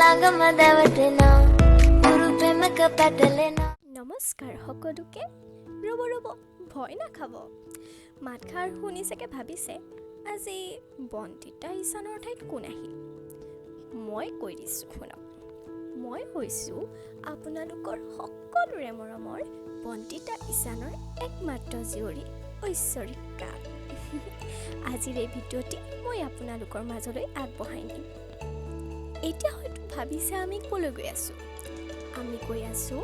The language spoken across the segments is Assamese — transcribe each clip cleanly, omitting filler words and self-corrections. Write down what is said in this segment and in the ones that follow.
ළඟම දැවටෙනා හුරු පෙමක පැටලෙනා. নমস্কাৰ সকলোকে। ৰ'ব ৰ'ব, ভয় নাখাব। মাতষাৰ শুনি চাগে ভাবিছে আজি বন্দিতা ইছানৰ ঠাইত কোন আহিল। মই কৈ দিছোঁ শুনক, মই হৈছোঁ আপোনালোকৰ সকলোৰে মৰমৰ বন্দিতা ইছানৰ একমাত্ৰ জীয়ৰী ঐশ্বৰিকা। আজিৰ এই ভিডিঅ'টি মই আপোনালোকৰ মাজলৈ আগবঢ়াই নিম। এতিয়া হয়তো ভাবিছে আমি ক'লৈ গৈ আছোঁ। আমি গৈ আছোঁ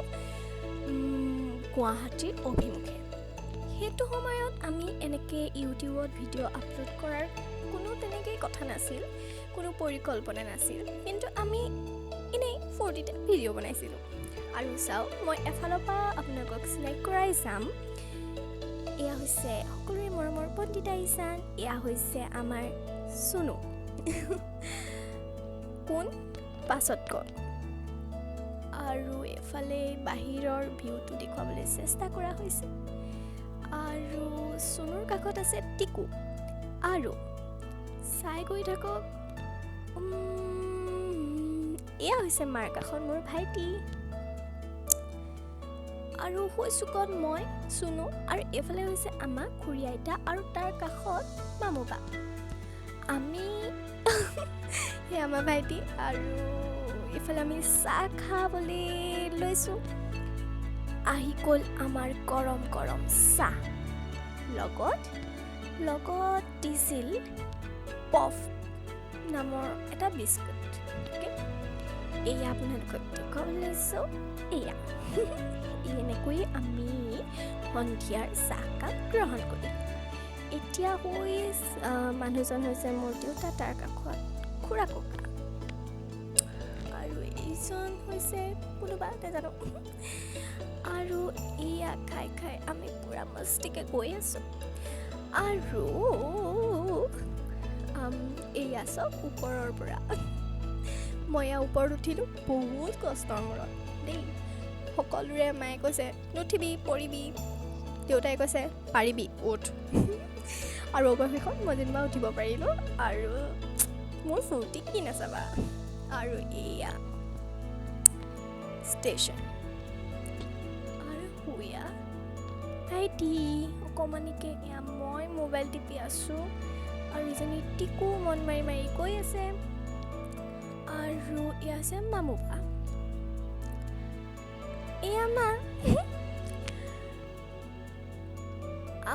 গুৱাহাটীৰ অভিমুখে। সেইটো সময়ত আমি এনেকৈ ইউটিউবত ভিডিঅ' আপলোড কৰাৰ কোনো তেনেকৈ কথা নাছিল, কোনো পৰিকল্পনা নাছিল, কিন্তু আমি এনেই ফূৰ্তিতে ভিডিঅ' বনাইছিলোঁ। আৰু চাওক, মই এফালৰ পৰা আপোনালোকক চিনাকি কৰাই যাম। এয়া হৈছে সকলোৰে মৰমৰ বন্দিতা ইছান, এয়া হৈছে আমাৰ চুনু। কোন পাছত কম। আৰু এফালে বাহিৰৰ ভিউটো দেখুৱাবলৈ চেষ্টা কৰা হৈছে। আৰু চুনুৰ কাষত আছে টিকু। আৰু চাই গৈ থাকক। এয়া হৈছে মাৰ কাষত মোৰ ভাইটি। আৰু হৈ চুকত মই চুনু। আৰু এইফালে হৈছে আমাৰ খুৰী আইতা আৰু তাৰ কাষত মামুবা। আমি সেয়া আমাৰ ভাইটি। আৰু এইফালে আমি চাহ খাবলৈ লৈছোঁ। আহি গ'ল আমাৰ গৰম গৰম চাহ, লগত লগত দিছিল পফ নামৰ এটা বিস্কুট। এয়া আপোনালোকক দেখুৱাবলৈ লৈছোঁ। এয়া এনেকৈয়ে আমি সন্ধিয়াৰ চাহকাপ গ্ৰহণ কৰিলোঁ। এতিয়া হৈ মানুহজন হৈছে মোৰ দেউতা, তাৰ কাষত খুৰা ককা, আৰু এইজন হৈছে কোনোবা নাজানো। আৰু এয়া খাই খাই আমি পূৰা মস্তিকে গৈ আছোঁ। আৰু এয়া চব ওপৰৰ পৰা মই এয়া ওপৰত উঠিলোঁ, বহুত কষ্টৰ মূৰত দেই। সকলোৰে মায়ে কৈছে নুঠিবি পৰিবি, দেউতাই কৈছে পাৰিবি উঠ। আৰু অৱশেষত মই যেনিবা উঠিব পাৰিলোঁ আৰু মোৰ ফূৰ্তি কি নাচাবা। আৰু এয়া ষ্টেচন। আৰু শুয়া ভাইটি অকণমানিকে, এয়া মই মোবাইল টিপি আছোঁ আৰু ইজনী টিকু মন মাৰি মাৰি গৈ আছে। আৰু এয়া আছে মামুবা, এয়া মা।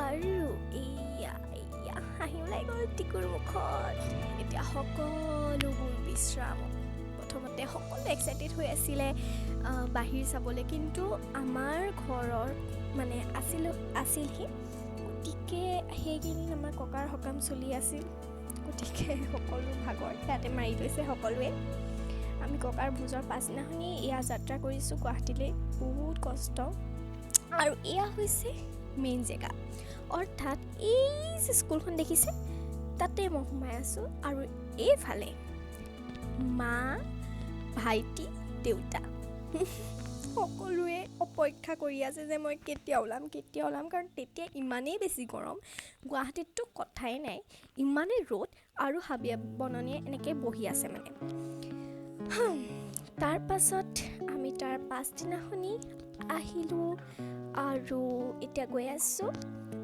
আৰু এয়া এয়া হাঁহি ওলাই গ'ল টিকুৰ মুখত। এতিয়া সকলোবোৰ বিশ্ৰাম। প্ৰথমতে সকলো এক্সাইটেড হৈ আছিলে বাহিৰ চাবলৈ, কিন্তু আমাৰ ঘৰৰ মানে আছিলহি, গতিকে সেইকেইদিন আমাৰ ককাৰ সকাম চলি আছিল, গতিকে সকলো ভাগৰ ইয়াতে মাৰি লৈছে সকলোৱে। আমি ককাৰ ভোজৰ পাছদিনাখনি এয়া যাত্ৰা কৰিছোঁ গুৱাহাটীলৈ, বহুত কষ্ট। আৰু এয়া হৈছে মেইন জেগা, অৰ্থাৎ এই যে স্কুলখন দেখিছে তাতে মই সোমাই আছোঁ। আৰু এইফালে মা, ভাইটি, দেউতা সকলোৱে অপেক্ষা কৰি আছে যে মই কেতিয়া ওলাম কেতিয়া ওলাম, কাৰণ তেতিয়া ইমানেই বেছি গৰম, গুৱাহাটীততো কথাই নাই, ইমানেই ৰ'দ আৰু হাবিয়ে বননিয়ে এনেকৈ বহি আছে মানে। তাৰপাছত আমি তাৰ পাছদিনাখনি আহিলোঁ আৰু এতিয়া গৈ আছোঁ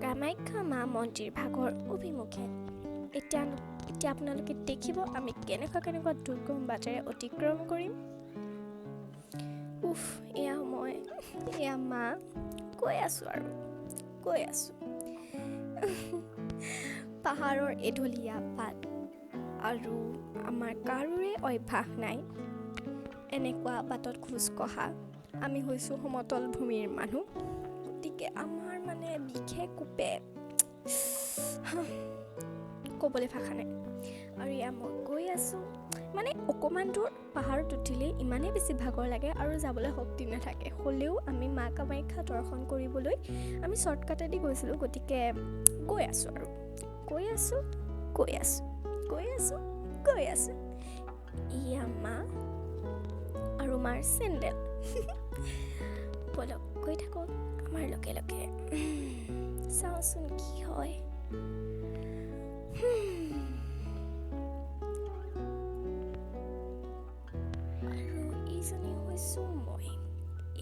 কামাখ্যা মা মন্দিৰ ভাগৰ অভিমুখে। এতিয়া এতিয়া আপোনালোকে দেখিব আমি কেনেকুৱা কেনেকুৱা দুৰ্গম বাটেৰে অতিক্ৰম কৰিম। উফ, এয়া মই, এয়া মা, গৈ আছোঁ আৰু গৈ আছোঁ। পাহাৰৰ এঢলীয়া বাট আৰু আমাৰ কাৰোৰে অভ্যাস নাই এনেকুৱা বাটত খোজ কঢ়া। আমি হৈছোঁ সমতল ভূমিৰ মানুহ, গতিকে আমাৰ মানে বিষে কোপে ক'বলৈ ভাষা নাই। আৰু এয়া মই গৈ আছোঁ, মানে অকণমান দূৰ পাহাৰত উঠিলেই ইমানেই বেছি ভাগৰ লাগে আৰু যাবলৈ শক্তি নাথাকে। হ'লেও আমি মা কামাখ্যা দৰ্শন কৰিবলৈ আমি শ্বৰ্টকাটেদি গৈছিলোঁ, গতিকে গৈ আছোঁ আৰু গৈ আছোঁ গৈ আছোঁ গৈ আছোঁ গৈ আছোঁ। এয়া মা আৰু মাৰ চেণ্ডেল। ব'লক গৈ থাকক আমাৰ লগে লগে, চাওঁচোন কি হয়। এইজনী হৈছোঁ মই।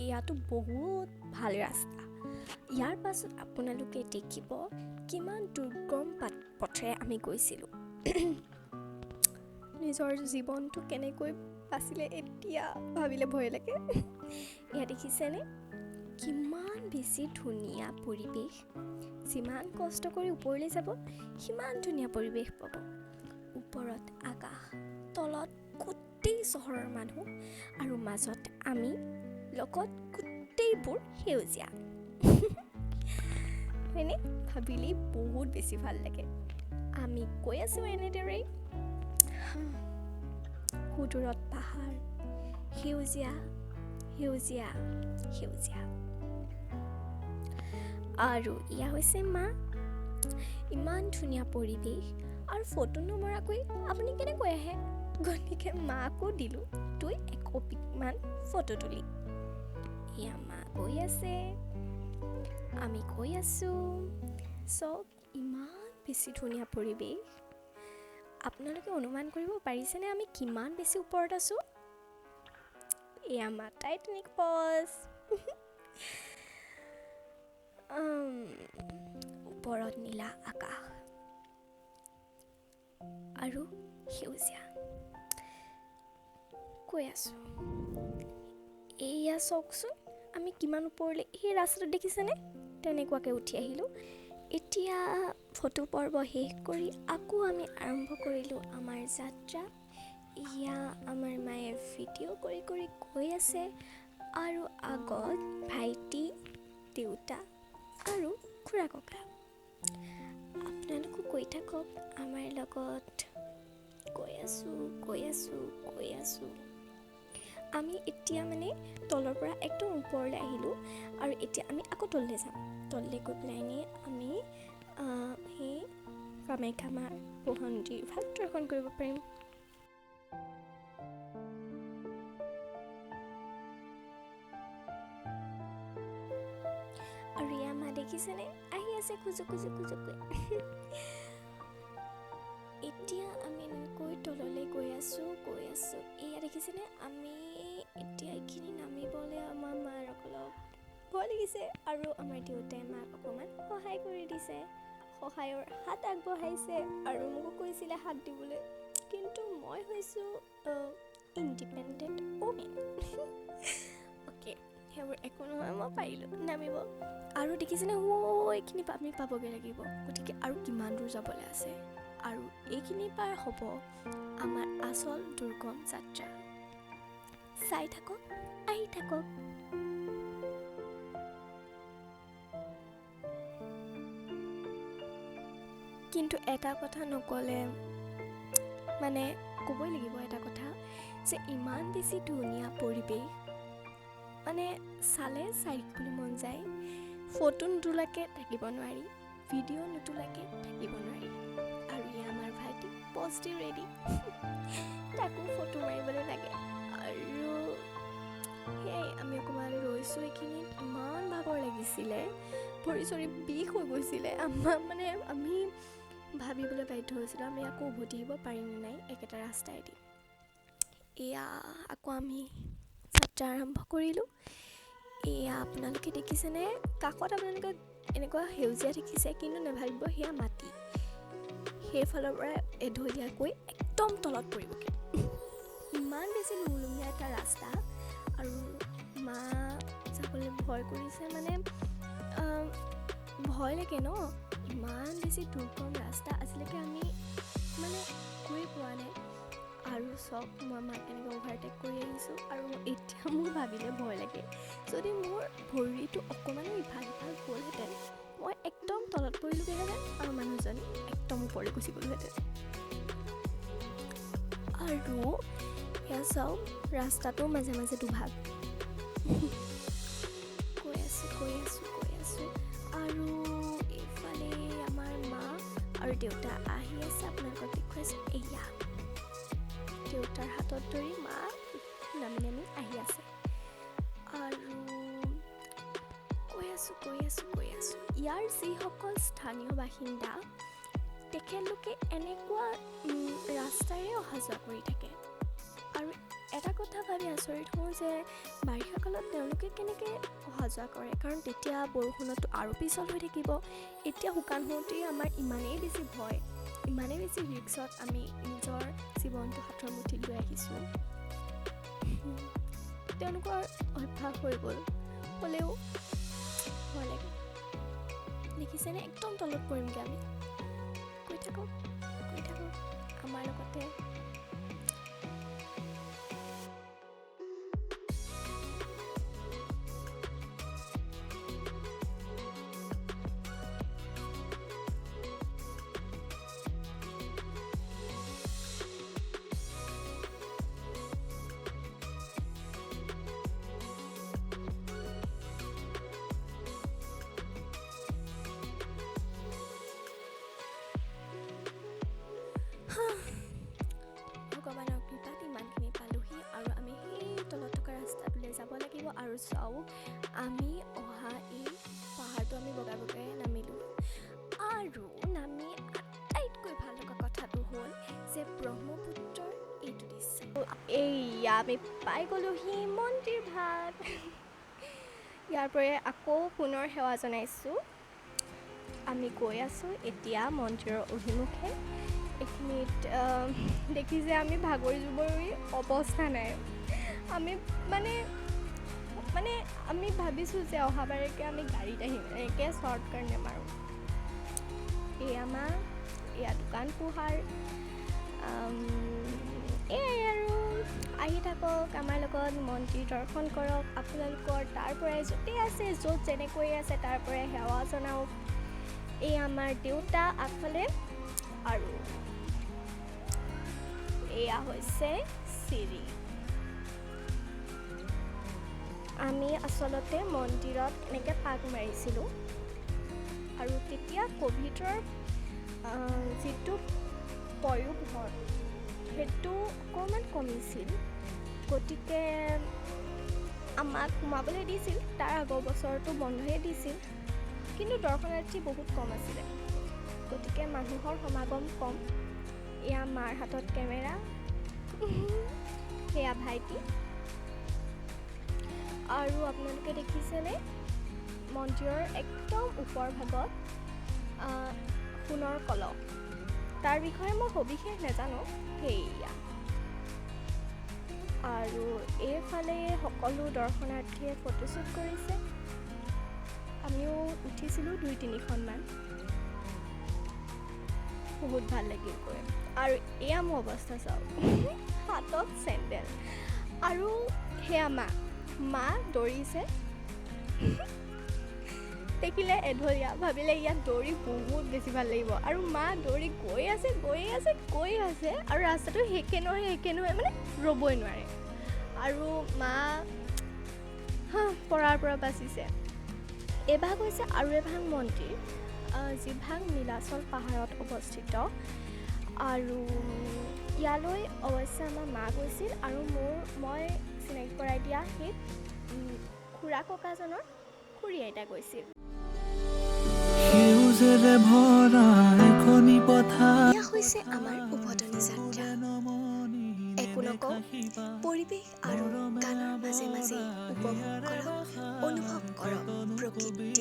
এয়াতো বহুত ভাল ৰাস্তা। ইয়াৰ পাছত আপোনালোকে দেখিব কিমান দুৰ্গম পথেৰে আমি গৈছিলোঁ। নিজৰ জীৱনটো কেনেকৈ বাচিলে এতিয়া ভাবিলে ভয় লাগে। এয়া দেখিছেনে কিমান বেছি ধুনীয়া পৰিৱেশ। যিমান কষ্ট কৰি ওপৰলৈ যাব সিমান ধুনীয়া পৰিৱেশ পাব। ওপৰত আকাশ, তলত গোটেই চহৰৰ মানুহ আৰু মাজত আমি, লগত গোটেইবোৰ সেউজীয়া। হয়নে? ভাবিলেই বহুত বেছি ভাল লাগে। আমি গৈ আছোঁ এনেদৰেই। সুদূৰত পাহাৰ, সেউজীয়া সেউজীয়া সেউজীয়া। আৰু এয়া হৈছে মা। ইমান ধুনীয়া পৰিৱেশ আৰু ফটো নমৰাকৈ আপুনি কেনেকৈ আহে? গতিকে মাকো দিলোঁ দুই একপিমান ফটো তুলি। এয়া মা গৈ আছে, আমি গৈ আছোঁ। চব ইমান বেছি ধুনীয়া পৰিৱেশ। আপোনালোকে অনুমান কৰিব পাৰিছেনে আমি কিমান বেছি ওপৰত আছোঁ? এয়া মা টাইটানিক পজ। ওপৰত নীলা আকাশ আৰু সেউজীয়া। গৈ আছোঁ। এয়া চাওকচোন আমি কিমান ওপৰলৈ, সেই ৰাস্তাটো দেখিছেনে? তেনেকুৱাকৈ উঠি আহিলোঁ। এতিয়া ফটো পৰ্ব শেষ কৰি আকৌ আমি আৰম্ভ কৰিলোঁ আমাৰ যাত্ৰা। এয়া আমাৰ মায়ে ভিডিঅ' কৰি কৰি গৈ আছে আৰু আগত ভাইটি, দেউতা আৰু খুৰা ককা। আপোনালোকো গৈ থাকক আমাৰ লগত। গৈ আছোঁ গৈ আছোঁ গৈ আছোঁ। আমি এতিয়া মানে তলৰ পৰা একদম ওপৰলৈ আহিলোঁ আৰু এতিয়া আমি আকৌ তললৈ যাম। তললৈ গৈ পেলাই নি আমি সেই কামাখ্যা মাৰ মন্দিৰ ভাগ দৰ্শন কৰিব পাৰিম। আৰু এয়া মা দেখিছেনে আহি আছে খোজো খোজো খোজোকৈ। এতিয়া আমি এনেকৈ তললৈ গৈ আছোঁ গৈ আছোঁ। এয়া দেখিছেনে আমি এতিয়া এইখিনি নামিবলৈ আমাৰ মাৰ অলপ ভয় লাগিছে আৰু আমাৰ দেউতাই মাক অকণমান সহায় কৰি দিছে, সহায়ৰ হাত আগবঢ়াইছে আৰু মোকো কৈছিলে হাত দিবলৈ, কিন্তু মই হৈছোঁ ইণ্ডিপেণ্ডেণ্ট ওমেন। অ'কে, সেইবোৰ একো নহয়, মই পাৰিলোঁ নামিব। আৰু দেখিছেনে এইখিনি আমি পাবগৈ লাগিব, গতিকে আৰু কিমান দূৰ যাবলৈ আছে। আৰু এইখিনি পাৰ হ'ব আমাৰ আচল দুৰ্গম যাত্ৰা। চাই থাকক, আহি থাকক। কিন্তু এটা কথা নক'লে মানে ক'বই লাগিব এটা কথা, যে ইমান বেছি ধুনীয়া পৰিৱেশ, মানে চালে চাই থাকিবলৈ মন যায়। ফটো নোতোলাকৈ থাকিব নোৱাৰি, ভিডিঅ' নোতোলাকৈ থাকিব নোৱাৰি। আৰু এয়া আমাৰ ভাইটি পজিটিভ ৰেডি, তাকো ফটো মাৰিবলৈ লাগে। আৰু সেয়াই আমি অকণমান ৰৈছোঁ এইখিনিত। ইমান ভাগৰ লাগিছিলে, ভৰি চৰি বিষ হৈ গৈছিলে আমাৰ, মানে আমি ভাবিবলৈ বাধ্য হৈছিলোঁ আমি আকৌ উভতি আহিব পাৰিম নে নাই একেটা ৰাস্তাইদি। এয়া আকৌ আমি যাত্ৰা আৰম্ভ কৰিলোঁ। এয়া আপোনালোকে দেখিছেনে কাষত আপোনালোকে এনেকুৱা সেউজীয়া দেখিছে, কিন্তু নাভাবিব সেয়া মাটি। সেইফালৰ পৰা এঢলীয়াকৈ একদম তলত পৰিবগৈ। ইমান বেছি লুংলুঙীয়া এটা ৰাস্তা আৰু মা যাবলৈ ভয় কৰিছে, মানে ভয় লাগে ন, ইমান বেছি দুৰ্গম ৰাস্তা আজিলৈকে আমি মানে গৈয়ে পোৱা নাই। আৰু চব মই মাক কেনেকৈ অভাৰটেক কৰি আহিছোঁ আৰু এতিয়া মোৰ ভাবিলে ভয় লাগে, যদি মোৰ ভৰিটো অকণমানো ইফাল সিফাল গ'লহেঁতেন মই একদম তলত পৰিলোগৈহেঁতেন আৰু মানুহজনী একদম ওপৰলৈ গুচি গ'লোহেঁতেন। আৰু সেয়া চাওক ৰাস্তাটো মাজে মাজে দুভাগ। গৈ আছোঁ গৈ আছোঁ গৈ আছোঁ। আৰু এইফালে আমাৰ মা আৰু দেউতা আহি আছে, আপোনালোকক দেখুৱাইছোঁ। এয়া দেউতাৰ হাতত ধৰি মা নামি নামি আহি আছে। আৰু গৈ আছোঁ গৈ আছোঁ গৈ আছোঁ। ইয়াৰ যিসকল স্থানীয় বাসিন্দা তেখেতলোকে এনেকুৱা ৰাস্তাৰে অহা যোৱা কৰি থাকে। আৰু এটা কথা ভাবি আচৰিত হওঁ যে বাৰিষা কালত তেওঁলোকে কেনেকৈ অহা যোৱা কৰে, কাৰণ তেতিয়া বৰষুণতো আৰু পিছল হৈ থাকিব। এতিয়া শুকান হওঁতেই আমাৰ ইমানেই বেছি ভয়, ইমানেই বেছি ৰিস্কত আমি নিজৰ জীৱনটো হাতৰ মুঠিত লৈ আহিছোঁ। তেওঁলোকৰ অভ্যাস হৈ গ'ল, হ'লেও ভয় লাগে। দেখিছেনে, একদম তলত পৰিমগৈ আমি। গৈ থাকক, গৈ থাকক আমাৰ লগতে। ভগৱানৰ কৃপাত ইমানখিনি পালোহি আৰু আমি সেই তলত থকা ৰাস্তাটোলৈ যাব লাগিব। আৰু চাওক, আমি অহা এই পাহাৰটো আমি বগাই বগাই নামিলোঁ। আৰু নামি আটাইতকৈ ভাল লগা কথাটো হ'ল যে ব্ৰহ্মপুত্ৰৰ এইটো দৃশ্য। এইয়া আমি পাই গ'লোহি মন্দিৰ ভাগ। ইয়াৰ পৰাই আকৌ পুনৰ সেৱা জনাইছোঁ। আমি গৈ আছোঁ এতিয়া মন্দিৰৰ অভিমুখে। এইখিনিত দেখিছে আমি ভাগৰি জুগৰি অৱস্থা নাই। আমি মানে মানে আমি ভাবিছোঁ যে অহাবাৰকৈ আমি গাড়ীত আহিম, এনেকৈ শ্বৰ্টকাট নামাৰোঁ। এয়া মা, এয়া দোকান পোহাৰ, এয়াই আৰু। আহি থাকক আমাৰ লগত, মন্দিৰ দৰ্শন কৰক। আপোনালোকৰ তাৰ পৰাই য'তেই আছে, য'ত যেনেকৈ আছে তাৰ পৰাই সেৱা জনাওক। এই আমাৰ দেউতা আগফালে, আৰু এয়া হৈছে চিৰি। আমি আচলতে মন্দিৰত এনেকৈ পাক মাৰিছিলোঁ আৰু তেতিয়া ক'ভিডৰ যিটো পয়োভৰ সেইটো অকণমান কমিছিল, গতিকে আমাক সোমাবলৈ দিছিল। তাৰ আগৰ বছৰটো বন্ধয়ে দিছিল, কিন্তু দৰ্শনাৰ্থী বহুত কম আছিলে, গতিকে মানুহৰ সমাগম কম। এয়া মাৰ হাতত কেমেৰা, সেয়া ভাইটি। আৰু আপোনালোকে দেখিছেনে মন্দিৰৰ একদম ওপৰ ভাগত সোণৰ কলহ, তাৰ বিষয়ে মই সবিশেষ নাজানো। সেয়া আৰু এইফালে সকলো দৰ্শনাৰ্থীয়ে ফটোশ্বুট কৰিছে। আমিও উঠিছিলোঁ 2-3খনমান, বহুত ভাল লাগিল গৈ। আৰু এয়া মোৰ অৱস্থা চাওক, হাতত চেণ্ডেল। আৰু সেয়া মা, মা দৌৰিছে, দেখিলে এঢলীয়া, ভাবিলে ইয়াত দৌৰি বহুত বেছি ভাল লাগিব। আৰু মা দৌৰি গৈ আছে, গৈ আছে, গৈ আছে, আৰু ৰাস্তাটো শেষে নহয়, শেষে নহয়, মানে ৰ'বই নোৱাৰে। আৰু মা পৰাৰ পৰা বাচিছে। এভাগ হৈছে আৰু এভাগ মন্দিৰ, যিভাগ নীলাচল পাহাৰত অৱস্থিত। আৰু ইয়ালৈ অৱশ্যে আমাৰ মা গৈছিল আৰু মই চিনাকি কৰাই দিয়া সেই খুৰা ককাজনৰ খুৰী আইতা গৈছিল। এয়া হৈছে আমাৰ উভতনি যাত্ৰা। একো নকওঁ, পৰিৱেশ আৰু গানৰ মাজে মাজে উপভোগ কৰক, অনুভৱ কৰক প্ৰকৃতিৰ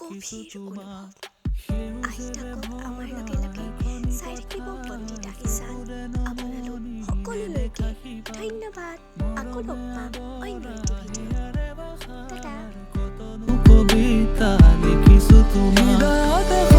গভীৰ অনুভৱ। আহি থাকক আমাৰ লগে লগে, চাই থাকিব বন্দিতা ঈশান। আপোনালোক সকলোলৈকে ধন্যবাদ। আকৌ লগ পাম অন্য এটি ভিডিঅ'। টাটা। কবিতা লিখিছো তোমাৰ।